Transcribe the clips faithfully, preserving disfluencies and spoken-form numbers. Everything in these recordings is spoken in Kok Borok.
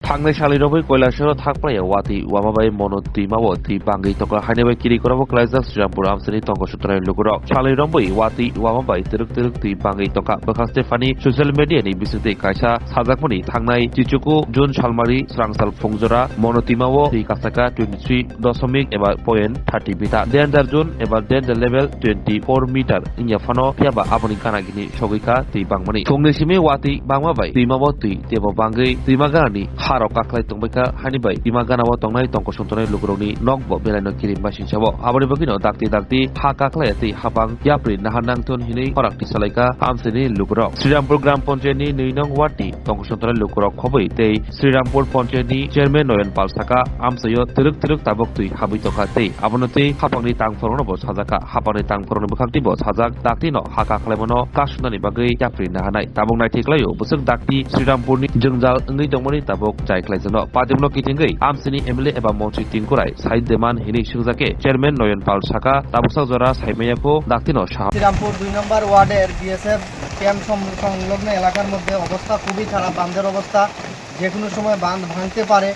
Thangnai salni romwi Kailasoro thakplaiya watwi wama bai Mono twima o twi bangwi tongkha haini bai kiri korabo kwlaijak Srirampur amchaini tongkosong tongnai lukurok. Salni romwi watwi wama bai twrwk twrwk twi bangwi tongkha. Bwkha Stephanie social media ni bisingtwi kaisa sajakmani thangnai chichuku June salmari srangsal phungjora Mono twima o twi kasaka twenty three dosomik eba point thirty meter, danger zone eba danger level twenty four meter wngya phano, phiyaba aboni gana gini sogwi kha twi bangmani. Phungni simi watwi bangma bai twima bo twi tebo bangwi twima ganani harok kaklai tongbai kha, hani bai twima gana o tongnai tongkosong tongnai lukurokni nok bo belaino kirimba sinsabo. Aboni bagwino dakti dakti ha kaklai twi hapang yapri naha nangthun hinwi khorak tisalaikha amchaini lukurok. Srirampur Gram Panchayat ni nwi nong ward ni tongkosong tongnai lukurok khobwi tei Srirampur Panchayat ni Chairman Noyon Pal saka, amchaio twrwk twrwk tabuk twi habwi tongkha tei abono tei hapangni tangphorokno bo sajakha. Hapangni tangphorokni bwkhakni bo sajak, dakti no ha kaklaimano kasuknani bagwi yapri nahanai. Tabuk naithai klaio bwswk dakti Srirampurni jwngjal wngwi tongmani tabuk chai khlaijakno. Patimno kitingwi amchaini M L A eba montri tingkurai sai deman hinwi swngjak khe Chairman Noyon Pal saka, tabuksa jora saimaya pho daktino saha. Serampore দুই নম্বর ওয়ার্ডের BSF camp সম-, সংলগ্ন এলাকার মধ্যে অবস্থা খুবই খারাপ, বাঁধের অবস্থা যে কোনো সময় বাঁধ ভাঙতে পারে।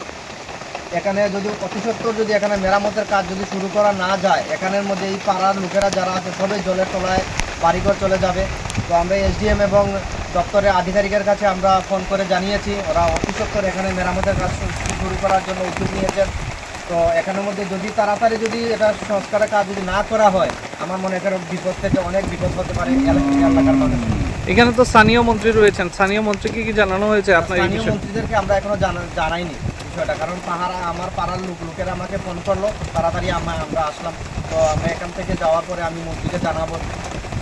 এখানে যদি অতি সত্বর যদি এখানে মেরামতের কাজ যদি শুরু করা না যায়, এখানের মধ্যে এই পাড়ার লোকেরা যারা আছে সবাই জলের তলায় বাড়িঘর চলে যাবে। তো আমরা এসডিএম এবং দপ্তরের আধিকারিকের কাছে আমরা ফোন করে জানিয়েছি, ওরা অতি সত্বর এখানে মেরামতের কাজ শু-, শুরু করার জন্য উদ্যোগ নিয়েছেন। তো এখানের মধ্যে যদি তাড়াতাড়ি যদি এটা সংস্কারের কাজ যদি না করা হয়, আমার মনে হয় এখানে বিপদ থেকে অনেক বিপদ হতে পারে এলা-, এলাকার মানুষ। এখানে তো স্থানীয় মন্ত্রী রয়েছেন, স্থানীয় মন্ত্রীকে কি জানানো হয়েছে আপনার এই স্থানীয় বিষয়ে? মন্ত্রীদেরকে আমরা এখনো জানা-, জানাইনি বিষয়টা, কারণ পাহারা, আমার পাড়ার লোক, লোকেরা আমাকে ফোন করলো, তাড়াতাড়ি আমা-, আমরা আসলাম। তো আমরা এখান থেকে যাওয়ার পরে আমি মন্ত্রীকে জানাবো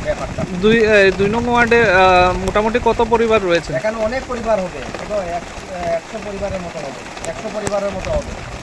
ব্যাপারটা। দুই, এ, দুই নং ওয়ার্ডে, আহ, মোটামুটি কত পরিবার রয়েছে? এখানে অনেক পরিবার হবে, দেখো, এক-, একশো পরিবারের মতো হবে, একশো পরিবারের মতো হবে।